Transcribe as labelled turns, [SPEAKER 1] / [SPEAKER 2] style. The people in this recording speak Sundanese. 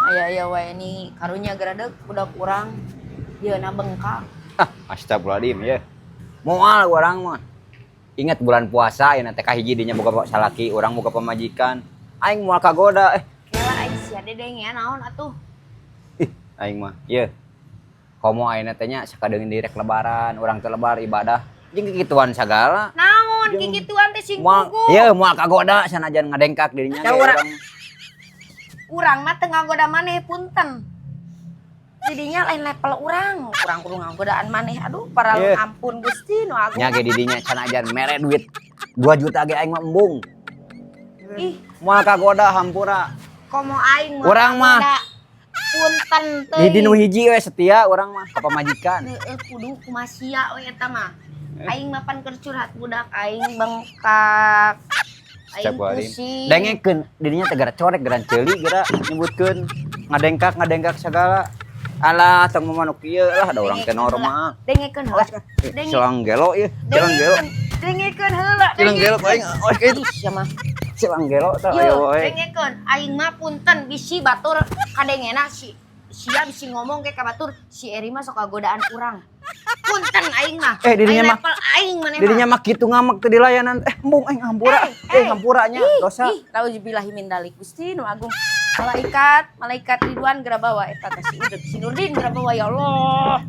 [SPEAKER 1] Aya-aya wae nih karunya geradek budak urang. Yeuna bengkak.
[SPEAKER 2] Ah, astagfirullahaladzim ya. Moal urang mah. Ingat bulan puasa ya teh kahiji dinya boga salaki, urang boga pamajikan. Aing moal kagoda eh.
[SPEAKER 1] Kela aing sia dedengean naon atuh.
[SPEAKER 2] Ih, aing mah. Ye. Komo ayeuna teh nya sakadeungin direk lebaran, urang teh lebar ibadah. Jeung kikituan sagala.
[SPEAKER 1] Naon kikituan teh sing
[SPEAKER 2] Moal,
[SPEAKER 1] pugu.
[SPEAKER 2] ye moal kagoda sanajan ngadengkak dirinya
[SPEAKER 1] Da
[SPEAKER 2] ge urang.
[SPEAKER 1] Urang mah teu ngagoda maneh, punten. Jadinya lain level urang, urang kudu ngagodaan maneh. Aduh, para ampun Gusti nu agung.
[SPEAKER 2] Nya ge didinya sanajan mere duit 2 juta ge aing mah embung.
[SPEAKER 1] Ih,
[SPEAKER 2] Moal kagoda hampura.
[SPEAKER 1] Komo aing mah
[SPEAKER 2] Urang mah.
[SPEAKER 1] kagoda. Punten teuing.
[SPEAKER 2] Di dinu hiji we setia urang mah ka pamajikan.
[SPEAKER 1] Heeh, kudu kumaha sia we eta mah. Aing mah pan keur curhat budak aing bengkak. Aing
[SPEAKER 2] Astagfirullahaladzim.
[SPEAKER 1] pusing.
[SPEAKER 2] Dengekeun dirinya teh gara corek gara ceuli gara nyebutkeun ngadengkak ngadengkak segala. Alah, tong mah nu kieu lah, da urang teh normal.
[SPEAKER 1] Dengekeun heula.
[SPEAKER 2] Eh, silang gelo ieu, silang gelo.
[SPEAKER 1] Dengekeun heula.
[SPEAKER 2] Silang gelo aing, oh kitu.
[SPEAKER 1] Ih, sia mah.
[SPEAKER 2] Silang gelo tah
[SPEAKER 1] Yo,
[SPEAKER 2] aya wae.
[SPEAKER 1] Dengekeun, aing mah punten bisi batur kadengena si sia bisi ngomong ke ka batur si Eri mah sok godaan urang. Punten aing mah.
[SPEAKER 2] Eh, dirinya
[SPEAKER 1] Aing
[SPEAKER 2] mah-
[SPEAKER 1] level aing maneh mah.
[SPEAKER 2] Dirinya mah kitu ngamek teu dilayanan. Eh, embung aing hampura.
[SPEAKER 1] Eh,
[SPEAKER 2] Eh, hampura nya
[SPEAKER 1] Ih,
[SPEAKER 2] dosa.
[SPEAKER 1] ih, nauzubillahi min dalik. Gusti nu agung. Malaikat, malaikat Ridwan geura bawa eta teh si Udeg, si Nurdin geura bawa, ya Allah.